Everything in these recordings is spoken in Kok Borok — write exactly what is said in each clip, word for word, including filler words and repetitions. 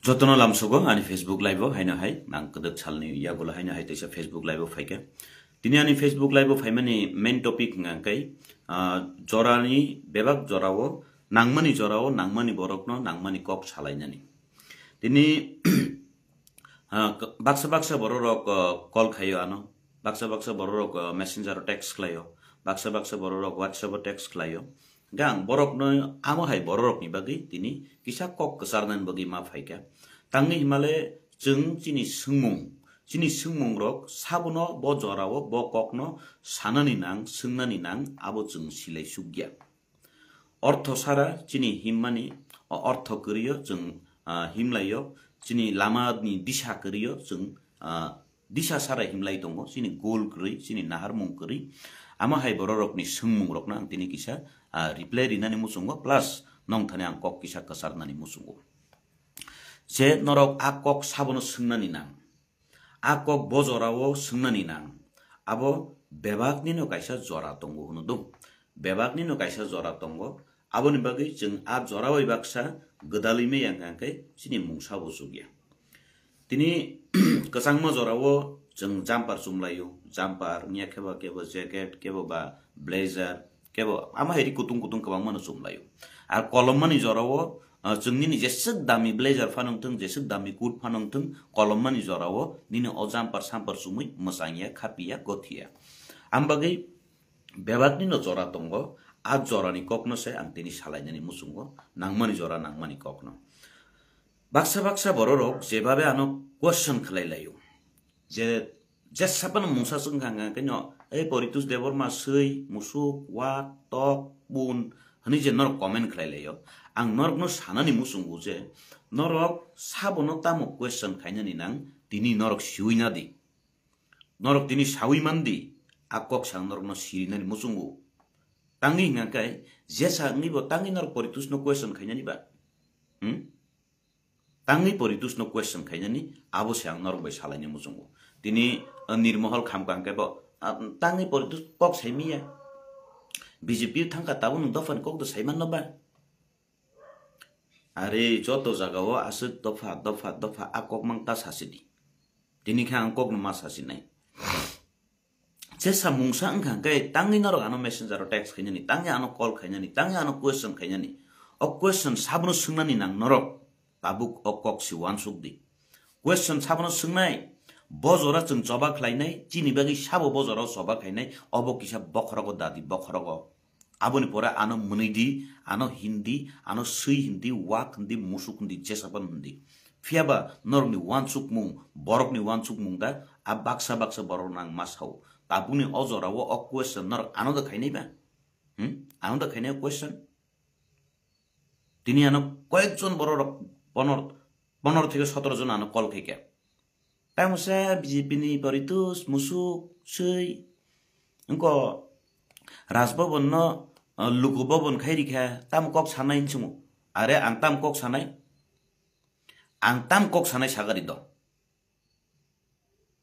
Jotono lamsogo ani Facebook live o haino hai nang kwdwk salni yagulo haino hai teisa Facebook live o phaikha. Tini ani Facebook live o phaimani main topic hwnkha khe, ah, jorani bebak jorao nangmani jorao nangmani borokno nangmani kok salainani. Tini, ah, k-, baksa baksa bororok, ah, call khaio ano, baksa baksa bororok, ah, messenger o text khlaio, baksa baksa bororok WhatsApp o text khlaio. Hwnkhe ang borokno amo hai bororokni bagwi tini kisa kok kwcharnani bagwi ma phaikha. Tangwi himale chwng chini swngmung, chini swngmungrok sabono bo jorao bo kokno sanani nang, swngnani nang, abo chwng silai sukya. Ortho sara chini himmani, o ortho kwrwio chwng, ah, himlaio, chini lamani disa kwrwio chwng, ah, disa sara himlai tongo, chini goal kwrwi, chini naharmung kwrwi. Amo hai bororokni swngmungrokno ang tini kisa, ah, reply rinani muchungo, plus nongthani ang kok kisa kwcharnani muchungo. Je norok a kok sabono swngnani nang, a kok bo jorao swngnani nang, abo bebaknino kaisa jora tongo hwno do. Bebaknino kaisa jora tongo, aboni bagwi chwng a jora bai baksa gwdalwi maya hwnkha khe chini mungsa bo chukya. Tini kwchangma jorao chwng jumper chumlaio, jumper wngya khe ba kebo jacket, kebo ba blazer, kebo ama hairi kutung kutung kwbangma no chumlaio. Ar kolommani jorao, ah, chwng nini jeswk dami blazer phano wngthwng, jeswk dami coat phano wngthwng, kolommani jorao nini o jumper samper chumwi mwchangya, khapiya, gothiya. Am bagwi bebakni no jora tongo, a jorani kokno se ang tini salainani muchungo, nangmani jora nangmani kokno. Baksa baksa bororok jebabe ano question khlai laio, je, jesa phano mungsa swngkha hwnkha khe no, "Ei Poritus Debbarma swi, musuk, wak, tok, bun," hwnwi je norok comment khlai laio. Ang norokno sanani muchungo je norok sabono tamo question khainani nang tini norok siwi nadi. Norok tini sawi mandi, a kok sang norokno sirinani muchungo. Tangwi hwnkha khe jesa wngwi bo tangwi norok Poritusno question khainani ba? Hmm? Tangwi Poritusno question khainani, abo se ang norok bai salaini muchungo. Tini, uh, Nirmohol Khamkang khe bo, ah, tangwi Poritus kok saimiya. B J P thangkha tabuk nwng dophani kok do saimanno ba? Are joto jagao aswk dopha, dopha, dopha a kok mang ta sasidi. Tini khe ang kokno ma sasinai. Jesa mungsa wngkha hwnkhe tangwi norok ano messenger o text khainani, tangwi ano call khainani, tangwi ano question khainani. O question sabono swngnani nang norok, tabuk o kok si uansuk di. Question sabono swngnai, bo jora chwng choba khlainai, chini bagwi sabo bo jora o choba khainai, obo kisa bokhorogo dadi, bokhorogo. Aboni pore ano mwnwi di, ano hindi, ano swi hindi, wak hindi, musuk hindi, jesa phano hindi. Phiya ba norokni uansukmung, borokni uansukmung da, a baksa baksa borok nang ma sao. Tabukni o jorao o question norok ano da khainai ba? Hmm? Ano da khainai o question? Tini ano koyekjon bororok ponor, ponor theke sotoro jon ano call khaikha. Tamo sa B J P ni Poritus, musuk, swi. Engko Raj Bhavan no, uh, Luku Bhavan khai rikha, tam kok sanai hinsungo. Are ang tam kok sanai? Ang tam kok sanai sagari do.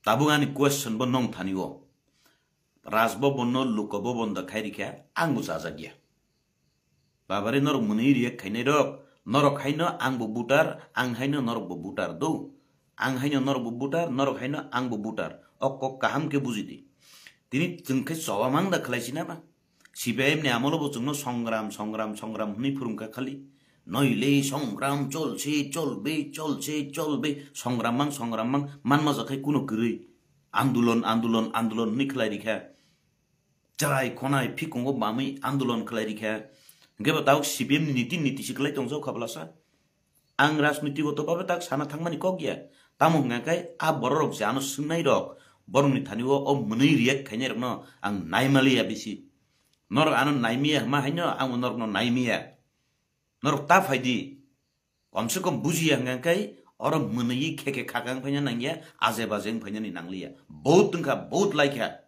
Tabuk ani question bo nong thani o. Raj Bhavan no Luku Bhavan da khai rikha, ang bo chajak ya. Babare norok mwnwi react khainai rok, norok haino ang bo voter, ang haino norok bo voter do. Ang haino norok bo voter, norok haino ang bo voter. O kok kaham khe buji di. Tini chwng khe choba mang da khlai sina ba? C P I M ni amolo bo chwngno songram, songram, songram hwnwi phwrwngkha khali. Noile songram cholse, cholbe, cholse, cholbe, songram mang, songram mang, manma jakhai kuno kwrwi. Andolon, andolon, andolon hwnwi khlai rikha. Chwrai khonai phikungo bamwi andolon khlai rikha. Hwnkhe bo tabuk C P M ni niti niti se khlai tongjak kha bwlasa. Ang rajniti o to babe tak sana thangmani kok ya. Tamo hwnkha khe a bororok je ano swngnai rok, borokni thani o, o mwnwi react khainai rokno ang naimaliya bisi. Norok ano naimiya hwma haino ang bo norokno naimiya. Norok ta phai di. Kom se kom bujiya hwnkha khe oro mwnwi khe khe khakang phaina nangya, aje baje wng phainani nangliya. Bohut wngkha, bohut laikha.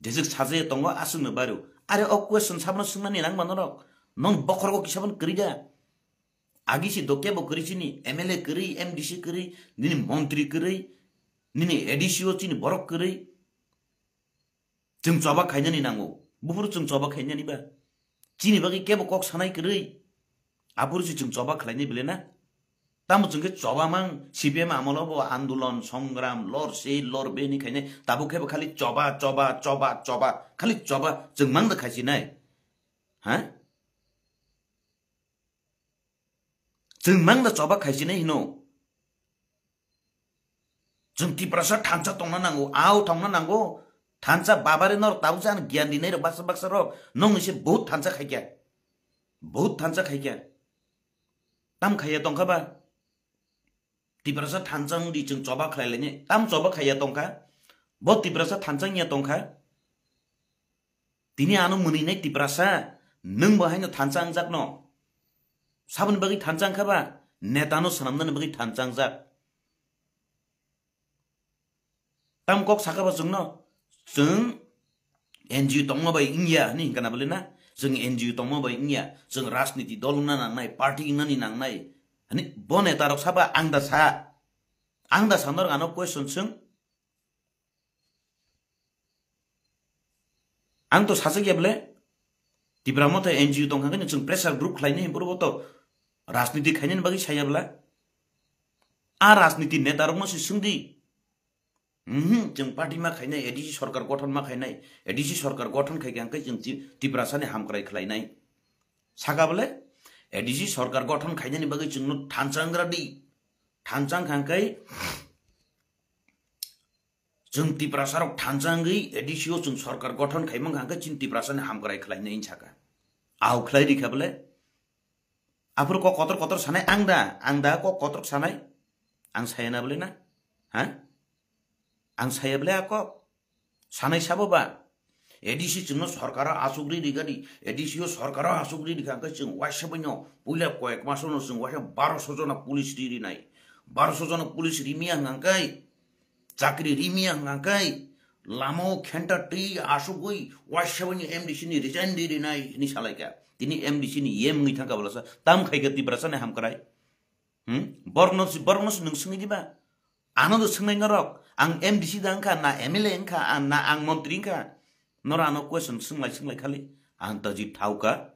Jeswk sajaya tongo aswkno bairo. Are o question sabono swngnani nangma norok. Nong bokhorogo kisa bono kwrwi da. Agi si do kebo kwrwi chini, M L A kwrwi, M D C kwrwi, nini montri kwrwi, nini A D C o chini borok kwrwi. Chwng choba khainani nango. Buphuru chwng choba khainani ba. Chini bagwi kebo kok sanai kwrwi. Aphuru si chwng choba khlainai bile na? Tamo chwng khe choba mang, C P M amolo bo andolon, songram, lor se, lor be ni khainai, tabuk khe bo khali choba, choba, choba, choba, khali choba, chwng mang da khaisinai. Ha? Chwng mang da choba khaisinai hino. Chwng Tiprasa thansa tongna nango, ao tongna nango. Thansa babare norok tabuk se ano giyan dinai rok baksa baksa rok. Nokni se bohut thansa khaikya. Bohut thansa khaikya. Tam khaiya tongkha ba? Tiprasa thansa wngdi chwng choba khlai lainai. Tam choba khaiya tongkha? Bo Tiprasa thansa wngya tongkha? Tini ano mwnwi nai Tiprasa, nwng bo haino thansa wngjakno. Saboni bagwi thansa wngkha ba? Netano swnamnani bagwi thansa wngjak. Tam kok saka ba chwngno, chwng N G O tongma bai wngya hwnwi hwnkha na bwle na? Chwng N G O tongma bai wngya, chwng rajniti dol wngna nangnai, party wngnani nangnai. Hwnwi bo netarok saba ang da sa, ang da sa norok ano question swng. Ang to sajak ya bwle, Tipra Motha N G O tongkha khe chwng pressure group khlainai, borok bo to rajniti khainani bagwi saya bwla. A rajniti netarokno se swngdi. Mhm, chwng party ma khainai, A D C sorkar gothon ma khainai, A D C sorkar gothon khai khe ang khe chwng Ti-, Tiprasani hamkrai khlainai. Saka bwle, A D C sorkar gothon khainani bagwi chwngno thansa wnggra di. Thansa wngkha khe chwng Tiprasarok thansa wngwi A D C o chwng sorkar gothon khai mankha khe chini Tiprasani hamkrai khlainai wng saka. Au khlai rikha bwle. Aphuru kok kotor kotor sanai ang da, ang da kok kotor sanai? Ang saya na bwle na? Ha? Ang saya bwle a kok? Sanai sabo ba? A D C chwngno sorkaro asugri rigadi, A D C o sorkaro asugri rikha khe chwng waisa baino puila koyek masono chwng waisa baroso jona police ri rinai. Baroso jona police rimiya hwnkha khe, chakri rimiya hwnkha khe, lamao khenta twi asugwi waisa baino M D C ni resign ri rinai hwnwi salaikha. Tini M D C ni yem wngwi thangkha bolasa tam khaikha Tiprasani hamkrai. Hmm? Borokno si, borokno si nwng swngwi diba? Ano do swngnai norok. Ang M D C da wngkha, na M L A wngkha, a, na ang montri wngkha. Norok ano question swnglai swnglai khali. Ang to ji thauka.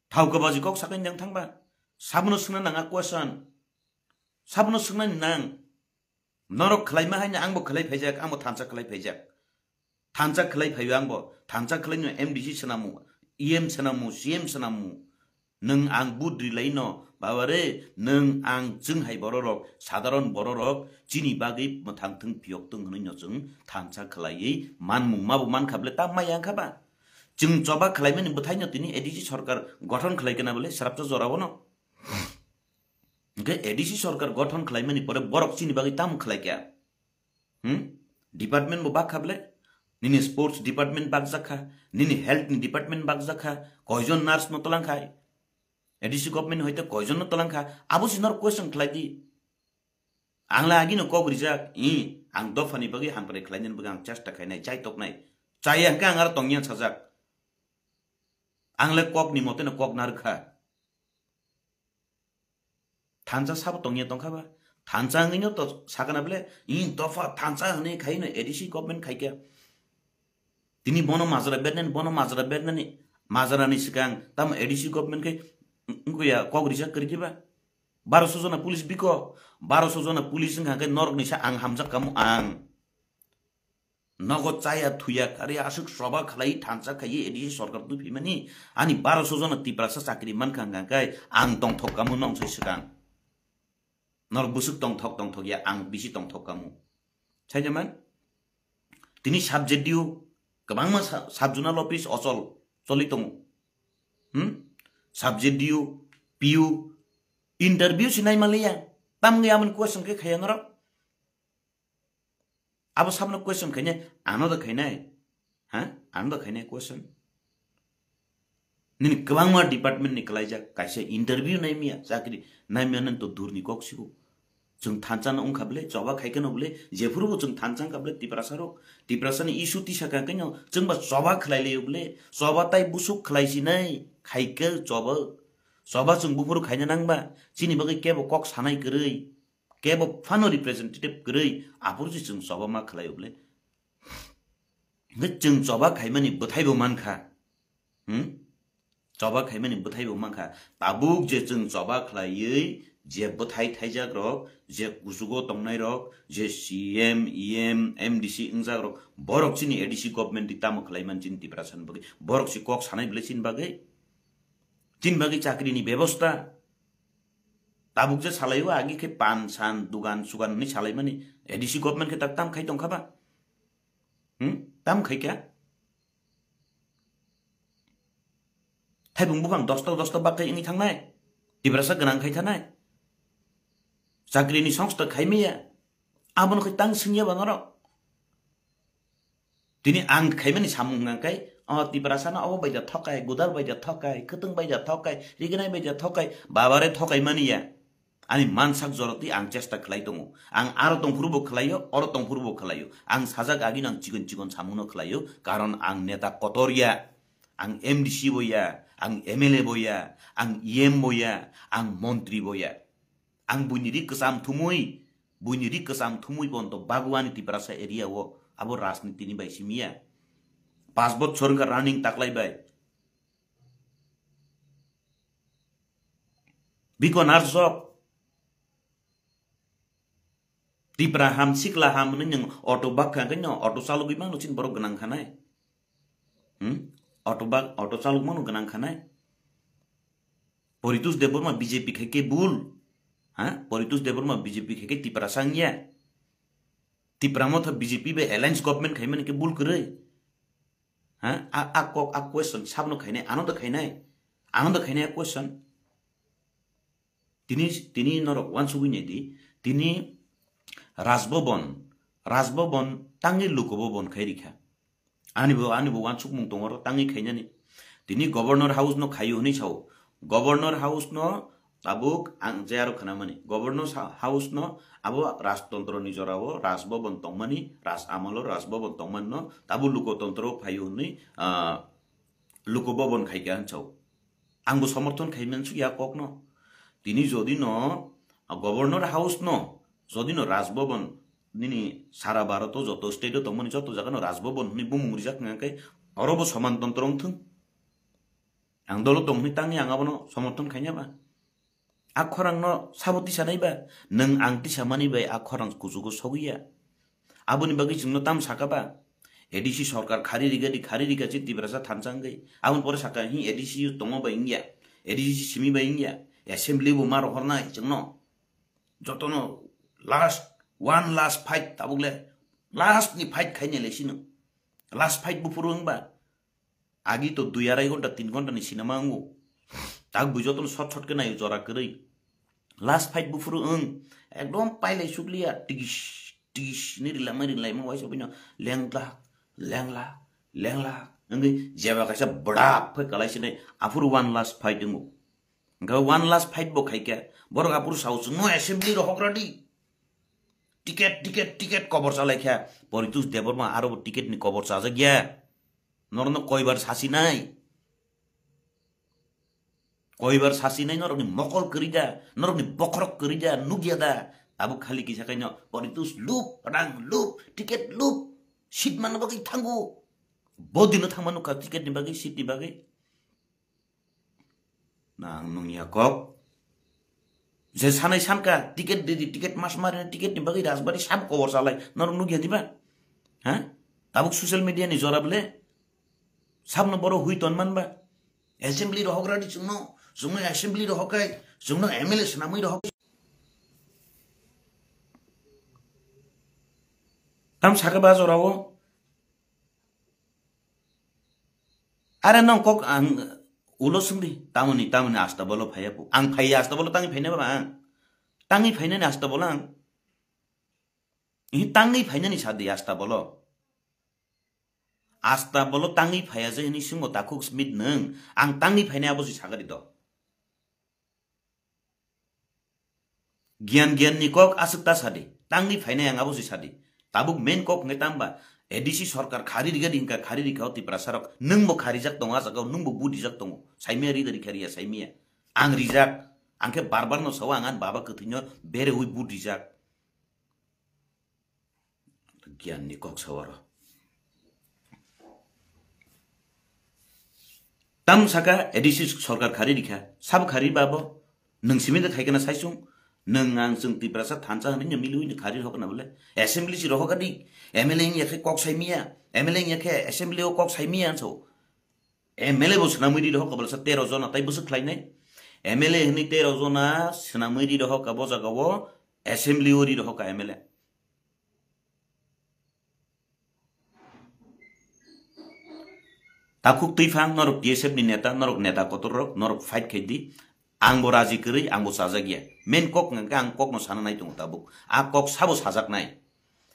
Thauka baji kok sakani jang thangba. Sabono swngna nanga question. Sabono swngnani nang. Norok khlaima haino angbo khlai phaijak, angbo thansa khlai phaijak. Thansa khlai phaio angbo, thansa khlaino M D C swnamu, E M swnamu, C M swnamu. Nwng ang budri laino, baba re, nwng ang chwng hai bororok, sadharon bororok, chini bagwi mwthang thwng phiyok thwng hwnwi no chwng thansa khlaiwi manmung mabo mankha bwle ta maya wngkha ba? Chwng choba khlaimani bwthaino tini A D C sorkar gothon khlai kena bwle srapsa jorao no. Hwnkhe A D C sorkar gothon khlaimani pore borok chini bagwi tamo khlai kha? Hmm? Department bo bakha bwle? Nini sports department bakjakha, nini health ni department bakjakha, koijon nurse no twlangkha? A D C government hoite koijon no twlangkha? Abo si norok question khlai di. Ang le agino kok rijak, i, ang dophani bagwi hamkrai khlainani bagwi ang chesta khainai, chai toknai. Chaya hwnkhe ang aro tongya sajak. Ang le kok ni mote no kok narwkha. Thansa sabo tongya tongkha ba? Thansa wngwi no to sakana bwle, i dopha thansa hwnwi khai no A D C government khai khe. Tini bono majra bernani, bono majra bernani, majra ni swkang tamo A D C government khe wngya kok rijak kwrwi khe ba? Baroso jona police biko, baroso jona police wngkha khe norok ni sa ang hamjak kamu ang. Nogo chaya thuya kari aswk soba khlai thansa khaiwi A D C sorkar twi phimani ani baroso jona Tiprasa chakri mankha hwnkha khe ang tongthok kamu nong sai swkang. Nor bwswk tongthok tongthok ya ang bisi tongthok kamu. Saida man? Tini sub-D O kwbangma sa-, sub-zonal office ochol choli tongo. Hmm? Sub-D O, P O, interview si naimaliya. Tamni amoni question khe khaya norok? Abo sabno question khainai, ano da khainai? Ha? Ano da khainai question? Nini kwbangma department ni kwlaijak, kaisa interview naimiya, chakri naimiya nang to durni kok sigo. Chwng thansa no wngkha bwle, choba khai kheno bwle, jephuru bo chwng thansa wngkha bwle, Tiprasa rok, Tiprasa ni issue tisa kha khe no, chwng ba choba khlai laio bwle, choba tai busuk khlai sinai, khai khe choba, choba chwng buphuru khaina nang ba, chini bagwi kebo kok sanai kwrwi. Kebo phano representative kwrwi, aphuru se chwng choba ma khlai bwle. Hwnkhe chwng choba khaimani bwthaibo mankha. Hmm? Choba khaimani bwthai bo mankha. Tabuk je chwng choba khlaiwi je bwthai thaijak rok, je kuchugo tongnai rok, je C M, E M, M D C wngjak rok, borok chini A D C government di tamo khlai man chini Tiprasa ni bagwi. Borok si kok sanai bwlai chini bagwi. Chini bagwi chakri ni bebosta. Tabuk je salai o agi khe pan san dugan sugan ni salai mani A D C government khe tak tam khai tong kha ba? Hmm? Tam khai kya? Thaibung buphang dosto dosto bak khai wngwi thangnai. Tiprasa gwnang khai thanai. Chakri ni songsta khai maya. Abono khai tang swngya ba norok. Tini ang khaimani samung hwnka khe, o Tiprasa no obo bai da thokai, Gudar bai da thokai, Kwtwng bai da thokai, Rignai bai da thokai, babare thokai mani ya. Ani mansak joroti ang chesta khlai tongo. Ang aro tongphuru bo khlaio, oro tongphuru bo khlaio. Ang sajak agino ang chikon chikon samungno khlaio, karon ang neta kotor ya. Ang M D C bo ya, ang M L A bo ya, ang E M bo ya, ang montri bo ya. Ang buini ri kwcham thumui, buini ri kwcham thumui bonto Bhagwani Tiprasa area o abo rajniti ni bai simi ya. Pas bochor wngkha running taklai bai. Biko narsok. Tipra ham, sikla ham hwnwi nwng auto bakha khe no auto chalogwi mano chini borok gwnang khanai. Hmm? Auto bak, auto chalok mano gwnang khanai. Poritus Debbarma B J P khai khe bul. Ha? Poritus Debbarma B J P khai khe Tiprasa wngya. Tipra motha B J P bai alliance government khaimani khe bul kwrwi. Ha? A, a kok, a question sabno khainai, ano da khainai. Ano da khainai a question. Tini, tini norok wansugwi naidi, tini Rajbhavan, Rajbhavan tangwi Lok Bhavan khai rikha. Ani bo, ani bo wansukmung tongo oro tangwi khainani. Tini Governor House no khaio hwnwi sao. Governor House no tabuk ang je aro khnamani. Governor sa-, House no abo Rajtontro ni jora o Rajbhavan tongmani, Raj amolo Rajbhavan tongmani no tabuk Lokotontro o phaio hwnwi, ah, Lok Bhavan khaikha hwn sao. Ang bo somorthon khai mansukya kokno. Tini jodi no, ah, Governor House no, jodi no Rajbhavan nini sara Bharat o joto state o tongmani joto jaga no Rajbhavan hwnwi bumung rijak wngkha khe oro bo soman tontro wngthwng. Ang dolo tong hwnwi tangwi ang abono somorthon khaina ba? A khorang no sabo tisa nai ba? Nwng ang tisa mani bai a khorang kuchugo sogwi ya. Aboni bagwi chwngno tam saka ba? A D C sorkar khari riga di, khari riga chi Tiprasa thansa wngwi. Aboni pore saka hi A D C tongo bai wngya. A D C simi bai wngya. Assembly bo ma rohornai chwngno. Jotono last, one last fight tabuk le. Last ni fight khaina le sino. Last fight buphuru wngba. Agi to dui arai ghonta, tin ghonta ni cinema wngo. Tak bui jotono shot shot khe naio jora kwrwi. Last fight buphuru wng. Ekdom pailai sukliya. Tigis, tigis ni rilama rilai ma waisa bino. Lenglak, lenglak, lenglak. Wngwi jeba kaisa bwdak phai kalai sinai. Aphuru one last fight wngo. Hwnkhe one last fight bo khaikha. Borok aphuru sao chwngno assembly rohok radi. Ticket, ticket, ticket kobor chalaikha. Poritus Debbarma aro bo ticket ni kobor chajakya. Norokno koibar sasinai? Koibar sasinai norokni mokol kwrwi da, norokni bokhorok kwrwi da, nukya da? Abo khali kisa kaino Poritus lup, rang lup, ticket lup, seat manna bagwi thango. Bodino thangma nukha ticket ni bagwi, seat ni bagwi. Nang nungya kok. Je sanai sanka, ticket didi, ticket mas mari, ticket ni bagwi Rajbari sab kobor salai. Norok nukya diba? Ha? Tabuk social media ni jora bole? Sabno boro hui ton man ba? Assembly rohok radi chwngno, chwngno assembly rohok kai, chwngno M L A swnamwi rohok. Tam saka ba jora o? Are nong kok ang ulo swngdi, tamoni, tamoni asta bolo phaiya po. Ang phaiya asta bolo tangwi phaina ba ang? Tangwi phainani asta bolo ang? Ihi tangwi phainani sadi asta bolo. Asta bolo tangwi phaiya je hini swngbo takhuk Smith nwng. Ang tangwi phainai abo si sagadi do. Giyan giyan ni kok aswk ta sadi. Tangwi phainai ang abo si sadi. Tabuk main kok hwnkhe tamba A D C sorkar khari rigadi hwnkha, khari rikha o Tiprasa rok. Nwngbo kharijak tongo a jagao, nwngbo budijak tongo. Saimia rida rikha riya, saimia. Ang rijak. Ang khe bar bar no sao ang ani baba kwthwino bereui budijak. Giyan ni kok sao aro. Tam saka A D C sorkar khari rikha, sabo khari babo, nwng simi de khaikana saisung, nwng ang chwng Tiprasa thansa hwnwi no miliwi no khari rokna bole, assembly si rohoka di, M L A wngya khe kok sai miya, M L A wngya khe assembly o kok sai miya anso, M L A bo swnamwi ri rohok kabalsa tero jona tai bwswk khlainai, M L A hwnwi tero jona swnamwi ri rohok ka bo jaga o, assembly o ri rohok ka M L A. Takhuk twiphang norok T S F ni neta, norok neta kotor rok, norok fight khai di. Ang bo raji kwrwi, ang bo chajak ya. Main kok hwnkhe ang kok no sana nai tongo tabuk. A kok sabo sajak nai.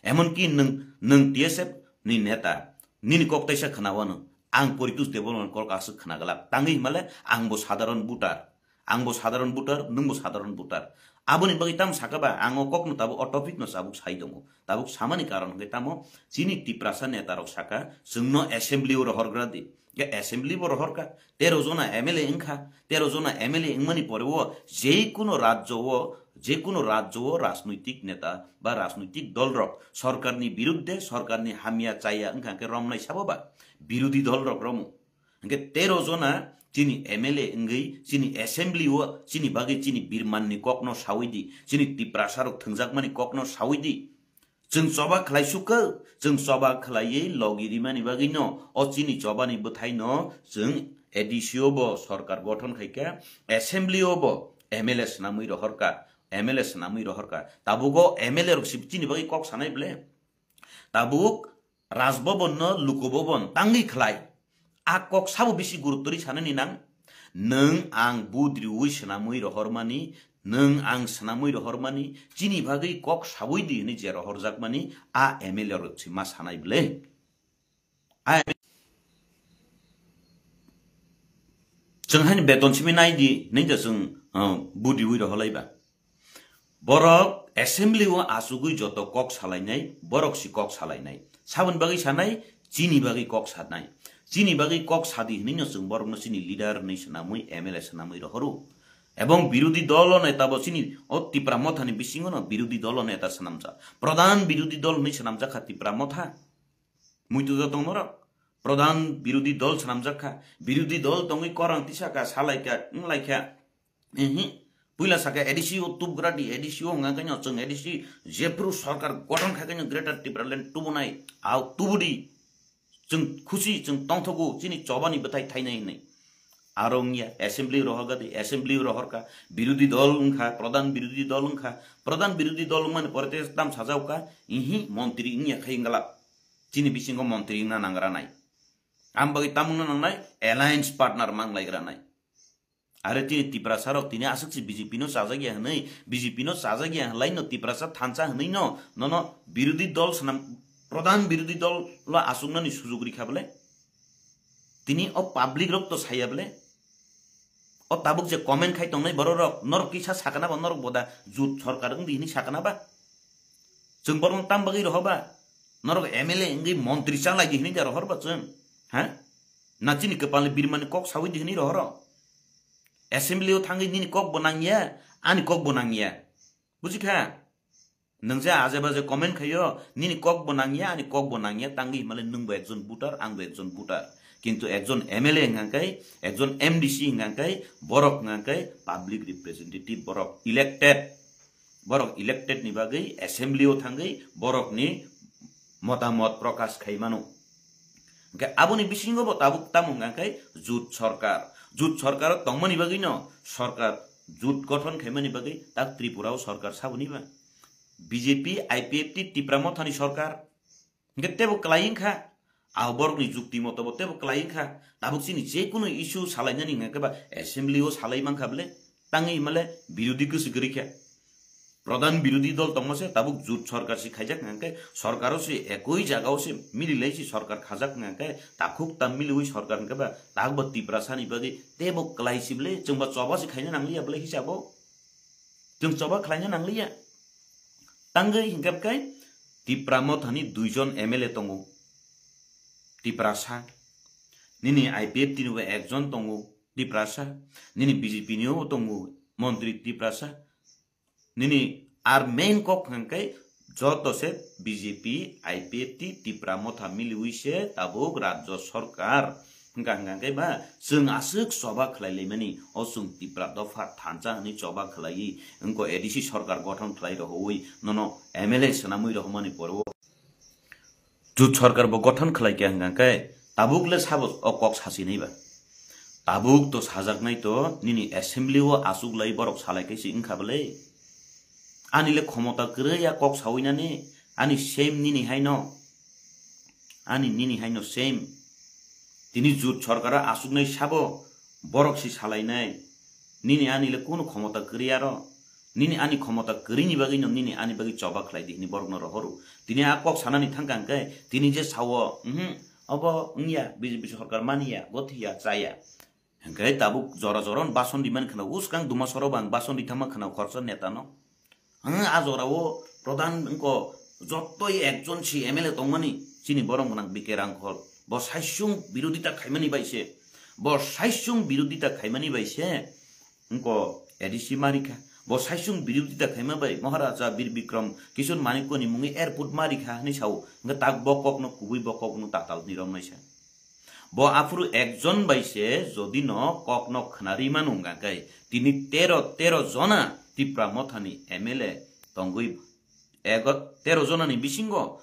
Emon ki nwng, nwng T S F ni neta, nini kok taisa khna wano. Ang Poritus Debbarma ni kok aswk khna glak. Tangwi himale ang bo sadharon voter. Ang bo sadharon voter, nwng bo sadharon voter. Aboni bagwi tamo saka ba, ang o kok no tabuk o topic no tabuk sai tongo. Tabuk samani karon hwnkhe tamo chini Tiprasa neta rok saka, chwngno assembly o rohorgra di. Hwnkhe assembly bo rohorka, tero jona M L A wngkha, tero jona M L A wngmani pore o je kuno rajyo o, je kuno rajyo o rajnoitik neta ba rajnoitik dol rok sorkarni birudde, sorkarni hamya chaya wngkha hwnkhe romnai sabo ba, birudi dol rok romo. Hwnkhe tero jona chini M L A wngwi chini assembly o chini bagwi chini birmanni kokno sawi di, chini Tiprasa rok thwngjakmani kokno sawi di. Chwng choba khlai sukha, chwng choba khlaiwi logi rimani bagwino o chini chobani bwthaino chwng A D C o bo sorkar gothon khaikha, assembly o bo M L A swnamwi rohorka, M L A swnamwi rohorka. Tabugo M L A rok si chini bagwi kok sanai ble? Tabuk Rajbhavan no Lok Bhavan tangwi khlai. A kok sabo bisi guruttori sanani nang. Nwng ang budriwi swnamwi rohormani, nwng ang swnamwi rohormani, chini bagwi kok sawi di hwnwi je rohorjakmani, a M L A rok se ma sanai ble. A M L A chwng haini beton simi nai di, nai da chwng, uh, budriwi rohorlai ba. Borok assembly o achugwi joto kok salainai, borok si kok salainai. Saboni bagwi sanai, chini bagwi kok sanai. Chini bagwi kok sadi hwnwi no chwng borokno chini leader hwnwi swnamwi, M L A swnamwi rohoro. Ebong birudi dolo neta bo chini o Tipra Mothani bisingo no birudi dolo neta swnamjak. Pradhan birudi dol hwnwi swnamjak kha Tipra Motha. Muitu jotong norok. Pradhan birudi dol swnamjak kha. Birudi dol tongwi korang tisa kha, salai kha, wnglai kha. Ehe. Puila saka A D C o tubgra di, A D C o hwnga khe no chwng A D C jephru sarkar gothon khai khe no Greater Tipraland tubunai, au tubudi. Chwng khusi, chwng tongthogo, chini chobani bwthai thainai hinwi. Aro wngya, assembly rohorga di, assembly rohorka, birudi dol wngkha, pradhan birudi dol wngkha, pradhan birudi dol wngmani pore tei tam sajauka, ihi montri wngya khai wngla. Chini bisingo montri wngna nangranai. Am bagwi tam wngna nangnai, alliance partner manglai granai. Are tini Tiprasa rok tini aswk se B J P no chajak ya hwnwi, B J P no chajak ya hwnlai no Tiprasa thansa hwnwi no, nono birudi dol swnam, pradhan birudi dol lo aswknani sujug rikha bole? Tini o public rok to saya bole? O tabuk je comment khai tongnai borok rok, norok kisa sakana ba norok boda jut sorkar wngdi hwnwi sakana ba? Chwng borok tam bagwi roho ba? Norok M L A wngwi montri chalai di hwnwi da rohor ba chwng? Ha? Na chini kwpalni birmani kok sawi di hwnwi rohoro? Assembly o thangwi nini kok bo nangya, ani kok bo nangya. Buji kha? Nwng je aje baje comment khaio, nini kok bo nangya, ani kok bo nangya, tangwi himale nwng bo ekjon voter, ang bo ekjon voter. Kintu ekjon M L A hwnkha khe, ekjon M D C hwnkha khe, borok hwnkha khe public representative, borok elected. Borok elected ni bagwi assembly o thangwi borokni motamot prokash khai mano. Hwnkhe aboni bisingo bo tabuk tamo hwnkha khe jut sorkar. Jut sorkar o tongmani bagwi no sorkar jut gothon khaimani bagwi tak Tripura o sorkar saboni ba? B J P, I P F T, Tipra Mothani sorkar. Hwnkhe tebo kwlai wngkha. Abo borokni jukti moto bo tebo kwlai wngkha. Tabuk chini je kunu issue salainani hwnkha khe ba assembly o salai mankha bole? Tangwi himale birodi kwswi kwrwi khe. Pradhan birodi dol tongma se tabuk jut sorkar se khaijak hwnkha khe sorkar o se ekoi jaga o se mililai se sorkar khajak hwnkha khe takhuk tam miliwi sorkar hwnkha ba tak bo Tiprasa ni bagwi tebo kwlai se bole chwng ba choba se khaina nangliya bole hisabo. Chwng choba khlaina nangliya. Tangwi hwnkhe bwkhe Tipra Mothani duijon M L A tongo. Tiprasa. Nini I P F T ni bo ekjon tongo. Tiprasa. Nini B J P ni bo tongo. Montri Tiprasa. Nini ar main kok hwnkhe joto se B J P, I P F T, Tipra Motha miliwi se tabuk rajyo sorkar. Hwnkha hwnkha khe ba chwng aswk choba khlai laimani, o chwng Tipra dopha thansa hwnwi choba khlaiwi wngkha A D C sorkar gothon khlai rohoi nono M L A swnamwi rohormani pore o. Jut sorkar bo gothon khlai khe hwnkha khe tabuk le sabo o kok sasinai ba. Tabuk to sajaknai to nini assembly o aswk lai borok salai khe si wngkha bwle. Ani le khomota kwrwi ya kok sawi nani, ani same nini haino. Ani nini haino same. Tini jut sorkar o aswknai sabo borok si salainai. Nini ani le kunu khomota kwrwi aro. Nini ani khomota kwrwini bagwi no nini ani bagwi choba khlai di hwnwi borokno rohoro. Tini a kok sanani thangkha hwnkhe tini je sao, mhm, obo wngya, B J P sorkar maniya, gothiya, chaya. Hwnkhe tabuk jora jora bason di mankha na, uskang duma soro bang bason di thangma khana khoroksa neta no. Ang a jora o pradhan wngkha jottoi ekjon si M L A tongmani chini borok gwnang B K Rangkhol. Bo saisung birodita khaimani bai se. Bo saisung birodita khaimani bai se. Wngkha A D C marikha. Bo saisung birodita khaima bai Maharaja Bir Bikram Kishore Manikya ni mungwi airport marikha hwnwi sao. Hwnkhe tak bo kokno kubui bo kokno tatal ni romnaisa. Bo aphuru ekjon bai se jodi no kokno khwnari mano hwnkha khe tini tero, tero jona Tipra Mothani M L A tongwi ego, tero jonani bisingo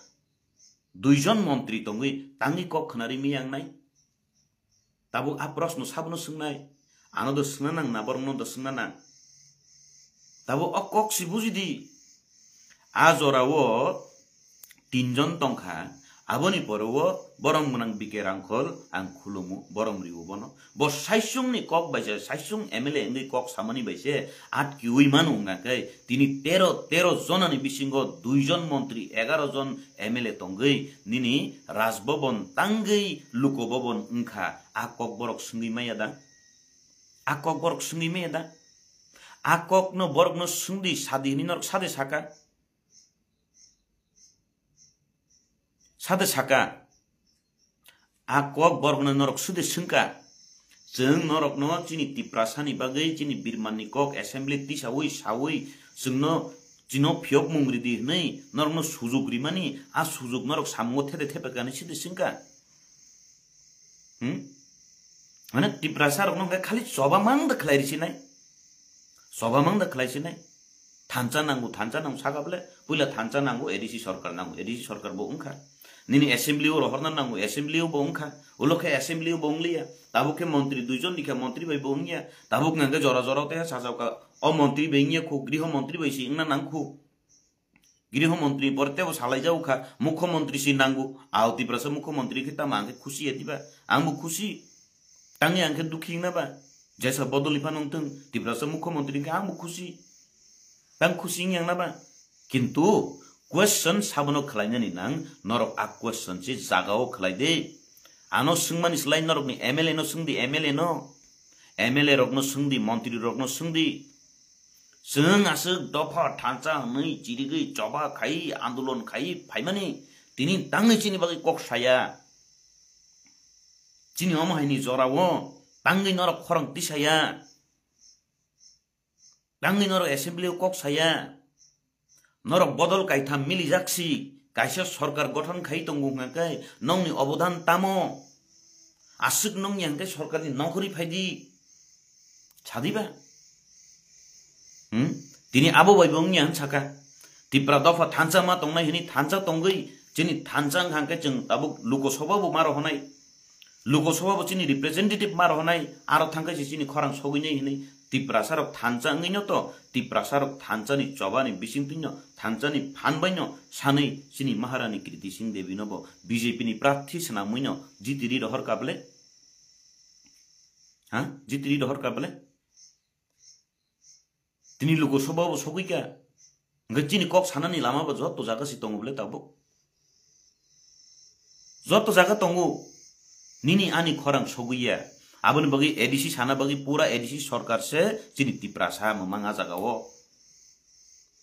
duijon montri tongwi tangwi kok khwnari miyangnai. Tabuk a proshno sabono swngnai, ano do swngna nang na, borokno do swngna nang. Tabuk o kok si buji di, a jora o tinjon tongkha, aboni pore o borom gwnang B K Rangkhol ang khulumu, borom riwo bono. Bo saisung ni kok bai se, saisung M L A wngwi kok samani bai se atkiwi mano hwnkha khe tini tero, tero jonani bisingo duijon montri, egaro jon M L A tongwi nini Raj Bhavan tangwi Luko Bhavan wngkha, a kok borok swngwi maya da? A kok borok swngwi maya da? A kokno borokno swngdi sadi hwnwi norok sade saka? Sade saka? A kok borokno norok sudi swngkha. Chwng norokno chini Tiprasani bagwi chini birmanni kok assembly tisawi sawi chwngno chino phiyokmung ridi hwnwi norokno sujuk rimani, a sujuk norok samungo thede thepekani sidi swngkha. Hmm? Mane Tiprasa rokno hwnkhe khali choba mang da khlai risinai. Choba mang da khlai sinai. Thansa nango, thansa nango saka bole, puila thansa nango, A D C sorkar nango, A D C sorkar bo wngkha. Nini assembly o rohorna nango, assembly o bo wngkha. Ulo khe assembly o bo wngliya. Tabuk khe montri duijon ni khe montri bai bo wngya. Tabuk nang khe jora jora o tei sajao ka, o montri bai wngya khu, griho montri bai si wngna nang khu. Griho montri pore tebo salai jago kha, mukho montri si nango. Ao Tiprasa mukho montri khe tamo ang khe khusi ya diba? Ang bo khusi. Tangwi ang khe dukhi wngna ba? Jesa bodol ni phano wngthung, Tiprasa mukho montri wngkhe ang bo khusi. Tang khusi wngya wngna ba? Kintu question sabono khlainani nang, norok a question se jaga o khlai de. Ano swngmani slai norokni M L A no swngdi, M L A no. M L A rokno swngdi, montri rokno swngdi. Chwng aswk dopha thansa hwnwi chirigwi choba khai andolon khai phaimani tini tangwi chini bagwi kok saya. Chini omo haini jorao tangwi norok khorang tisaya. Tangwi norok assembly o kok saya. Norok bodol kaitham milijak si, kaisa sorkar gothon khai tongo hwnkha khe nokni obodan tamo? Aswk nokni hwnkhe sorkarni nokori phaidi. Sadiba? Hmm? Tini abo bai bo wngya hwn saka. Tipra dopha thansa ma tongnai hwnwi thansa tongwi chini thansa wngkha hwnkhe chwng tabuk Lok Sabha bo ma rohornai. Lok Sabha bo chini representative ma rohornai, aro thangkhe se chini khorang sogwinai hinwi Tiprasa rok thansa wngwino to, Tiprasa rok thansa ni choba ni bisingtwi no, thansa ni phan bai no sanwi chini Maharani Kriti Singh Devi no bo B J P ni prarthi swnamwi no jitiri rohor ka bole? Ha? Jitiri rohor ka bole? Tini Lok Sabha bo sogwi kha. Hwnkhe chini kok sanani lama bo joto jaga se tongo bole tabuk. Joto jaga tongo. Nini ani khorang sogwi ya. Aboni bagwi A D C sana bagwi pura A D C sorkar se chini Tiprasa mwmang a jaga o.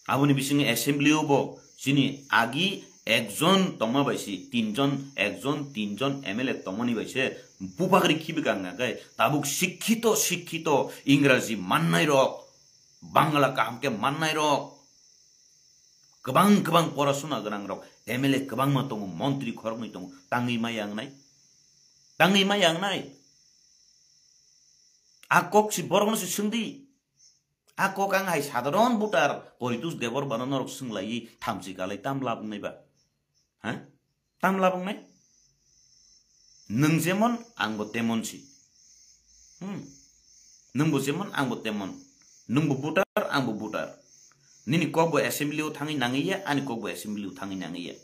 Aboni bisingo assembly o bo chini agi ekjon tongma bai se tinjon, ekjon, tinjon M L A tongmani bai se bupagri khibi kang khe tabuk sikhito, sikhito Ingraji mannai rok, Bangla kaham khe mannai rok, kwbang kwbang porasuna gwnang rok, M L A kwbangma tongo, montri khoroknwi tongo, tangwi maya wngnai? Tangwi maya wngnai? A kok si borokno si swngdi. A kok ang hai sadharon voter Poritos Debbarmano norok swnglaiwi thamchi kalai tam lab wngnai ba? Ha? Tam lab wngnai? Nwng jemon, angbo temon si. Hmm. Nwngbo jemon, angbo temon. Nwngbo voter, angbo voter. Nini kokbo assembly o thangwi nangwi ya, ani kokbo assembly o thangwi nangwi ya.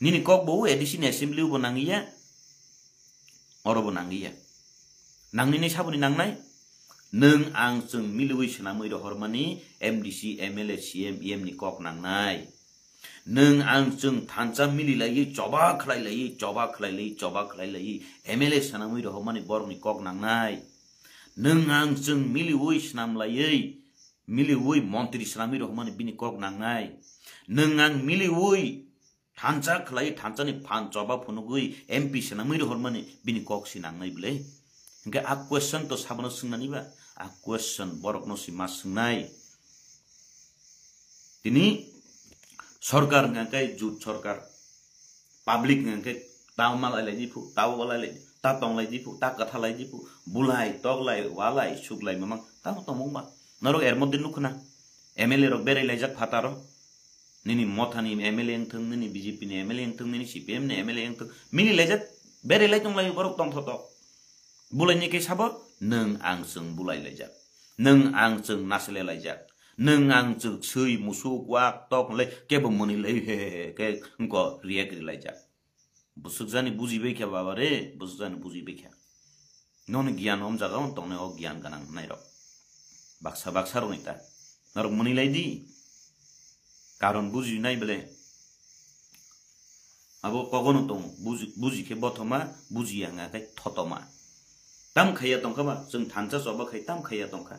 Nini kokbo A D C ni assembly o bo nangwi ya, oro bo nangwi ya. Nangni nai saboni nangnai? Nwng ang chwng miliwi swnamwi rohormani M D C, M L A, C M, E M ni kok nangnai. Nwng ang chwng thansa mili laiwi, choba khlai laiwi, choba khlai laiwi, choba khlai laiwi, M L A swnamwi rohormani borokni kok nangnai. Nwng ang chwng miliwi swnam laiwi, miliwi montri swnamwi rohormani bini kok nangnai. Nwng ang miliwi thansa khlai, thansani phan choba phunugwi M P swnamwi rohormani bini kok si nangnai bwle? Hinkhe a question to sabono swngnani ba? A question borokno si ma swngnai. Tini sorkar hwnka khe jut sorkar, public hwnka khe ta malai lai di phu, ta walai lai, ta tong lai di phu, ta kwtha lai di phu, bulai, toklai, walai, suklai mamang, tamo tongmung ba. Norok er moddhe nukhna, M L A rok berai laijak phataro, nini mothani M L A wngthung, nini B J P ni M L A wngthung, nini C P M ni M L A wngthung, mili laijak, berai lai tong lai borok tongthotok. Bulaini khe sabo, nwng ang chwng bulai laijak, nwng ang chwng nasle laijak, nwng ang chwng swi musuk wak tok le kebo mwnwi lai he he he khe wngko react ri laijak. Bwswk jani bujibai kha baba re, bwswk jani bujibai kha. Noni giyan om jaga on tongnai o giyan ganang nairok. Baksa baksa rokni ta. Norok mwnwi lai di. Karon bujinai bele. Abo kogono tongo. Buji, buji khe bothoma, buji ya hwnga khe thotoma. Tam khaiya tongkha ba, chwng thansa choba khai tam khaiya tongkha.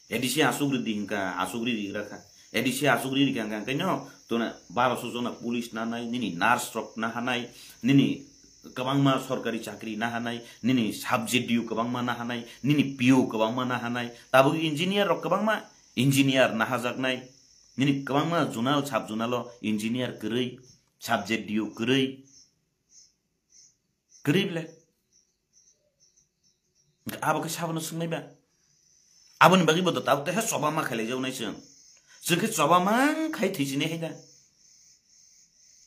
A D C asugri di hwnka, asugri rigra kha. A D C asugri rikha hwnka, hwnka no, tona baroso jona police nanai, nini nurse rok nahanai, nini kwbangma sorkari chakri nahanai, nini sub D O kwbangma nahanai, nini P O kwbangma nahanai, tabuk engineer rok kwbangma engineer nahajaknai, nini kwbangma zonal sub zonalo engineer kwrwi, sub D O kwrwi, kwrwi bele. Abo khe sabono swngnai ba? Aboni bagwi bo to tabuk teha choba ma khailai jawnai chwng. Chwng khe choba mang khai thwisinai hai da.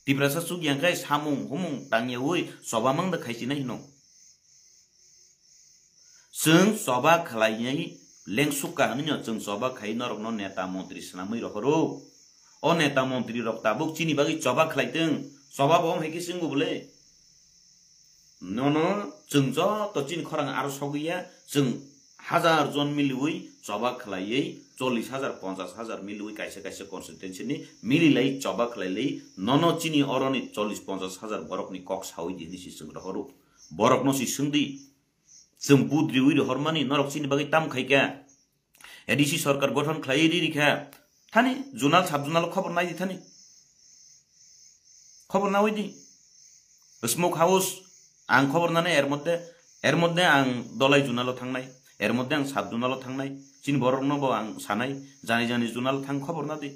Tiprasa chuk yang khai samung humung tangyaui choba mang da khaisinai hino. Chwng choba khlainai lengsukha hwnwi no chwng choba khai norokno neta montri swnamwi rohoro. O neta montri rok tabuk chini bagwi choba khlaitwng, choba bo wng hai khe chwngbo bwle. Nono chwng joto chini khorang aro sogwi ya, chwng hajar jon miliwi choba khlaiwi, chollish hajar, ponchash hajar miliwi kaisa kaisa constituency ni mililai choba khlailai, nono chini oroni chollish ponchash hajar borokni kok sawi di hwnwi si chwng rohoro. Borokno si swngdi, chwng budriwi rohormani norok chini bagwi tam khaikha? A D C sorkar gothon khlaiwi ri rikha. Thani zonal sub zonal khobor nai di thani. Khobor nawi di. Smoke house ang khobor nani er moddhe, er moddhe ang Dolai zonalo thangnai, er moddhe ang sub zonalo thangnai. Chini borokno bo ang sanai, jani jani zonalo thang khobor na di.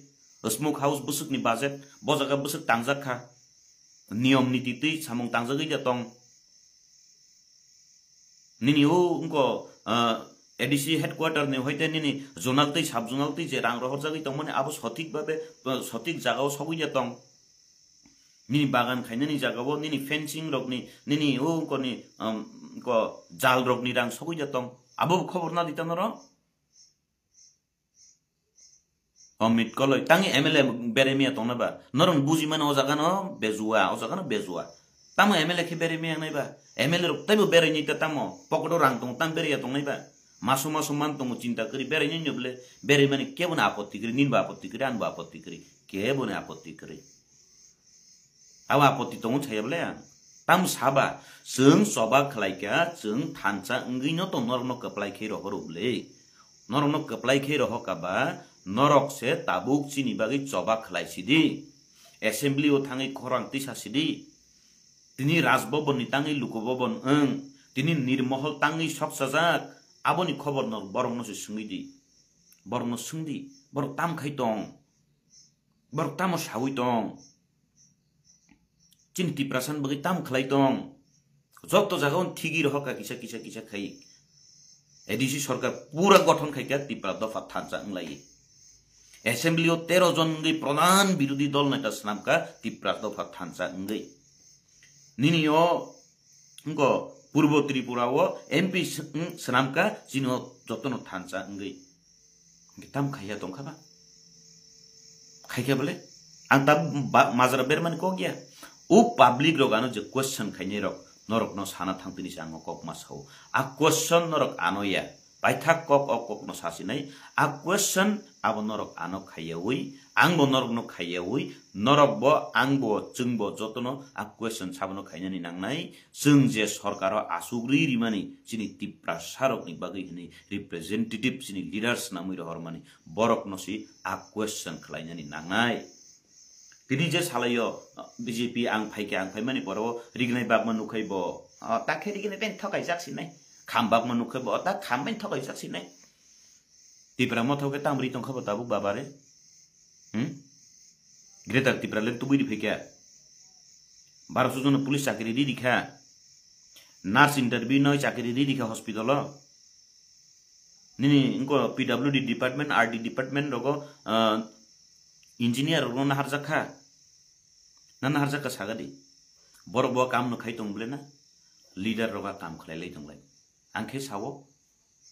Smoke house bwswkni budget, bo jaga bwswk tangjak kha. Niyom niti twi samung tangjagwi da tong. Nini o wngko, ah, A D C headquarter ni hoite nini zonal twi sub zonal twi je rang rohorjagwi tongmani abo sothik babe, ah, sothik jagao sogwi ya tong. Nini bagan khainani jagao nini fencing rokni, nini o wngkoni, um, ko jal rokni rang sogwi ya tong. Abo khobor na di ta norok. Amit koloi, tangi M L A berai miya tongna ba? Norok buji mano o jaga no bejua, o jaga no bejua. Tamo M L A khe berai miya nai ba? M L A rok taibo berai ni ta tamo? Pocket o rang tongo, tam berai ya tongnai ba? Maso maso man tongo, chinta kri berai ni nyo bole, berai mani kebo na apotti kri, nin ba apotti kri, an ba apotti kri, kebo ni apotti kri. Abo apotti tongo saya bole ang. Tam saba, chwng choba khlai kha, chwng thansa wngwi no tong norok no kwplai khe rohoro bole. Norok no kwplai khe rohor ka ba, norok se tabuk chini bagwi choba khlai sidi. Assembly o thangwi khorang tisa sidi. Tini Raj Bhavan ni tangwi Luku Bhavan wng, tini Nirmohol tangwi soksajak, aboni khobor no borok no se swngwi di. Borok no swngdi, borok tam khai tong. Borok tamo sawi tong? Chini Tiprasa ni bagwi tam khlai tong? Joto jaga o thigi rohor ka kisa, kisa, kisa khai. A D C sarkar pura gothon khaikha Tipra dopha thansa wnglaiwi. Assembly o tero jon wngwi pradhan birodhi dol neta swnamkha Tipra dopha thansa wngwi. Nini o wngkha Purbo Tripura o M P s-, wng swnamkha chini o jotono thansa wngwi. Tam khaiya tongkha ba? Khaikha bole? Ang ta ba-, majra bermani kok ya. O public rok ano je question khainai rok, norok no sana thang tini se ang kok ma sao. A question norok ano ya. Paithak kok o kok no sasinai. A question abo norok ano khaiyawi, ang bo norok no khaiyawi, norok bo, ang bo, chwng bo jotono a question sabono khainani nangnai. Chwng je sorkaro asugri rimani chini Tiprasa rokni bagwi hwnwi representative chini leaders namwi rohormani borokno si a question khlainani nangnai. Tini je salaio B J P ang phaikhe ang phaimani borok rignai bakma nukhai bo, o, ta khe rignai ben thokaijak sinai. Kham bakma nukhai bo, o, ta kham ben thokaijak sinai. Tipra motha khe tam ri tongkha bo tabuk babare. Hmm? Greater Tipra le tubui ri phaikha. Barosho jono police chakri ri rikha. Nurse interview noi chakri ri rikha hospital o. Nini wngkha P W D department, R D department rogo, ah, engineer rokno naharjak kha. Na naharjak kha sagadi. Borok bo kam no khai tong bole na. Leader roga kam khlai lai tong lai. Ang khe sao.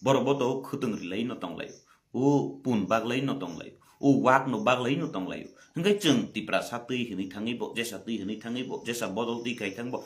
Borok bo to khwtwng rilai no tong lai. O pun baglai no tong lai. O wak no baglai no tong lai. Hingke chwng Tiprasa twi hwnwi thangwi bo, jesa twi hwnwi thangwi bo, jesa bodol twi khai thang bo.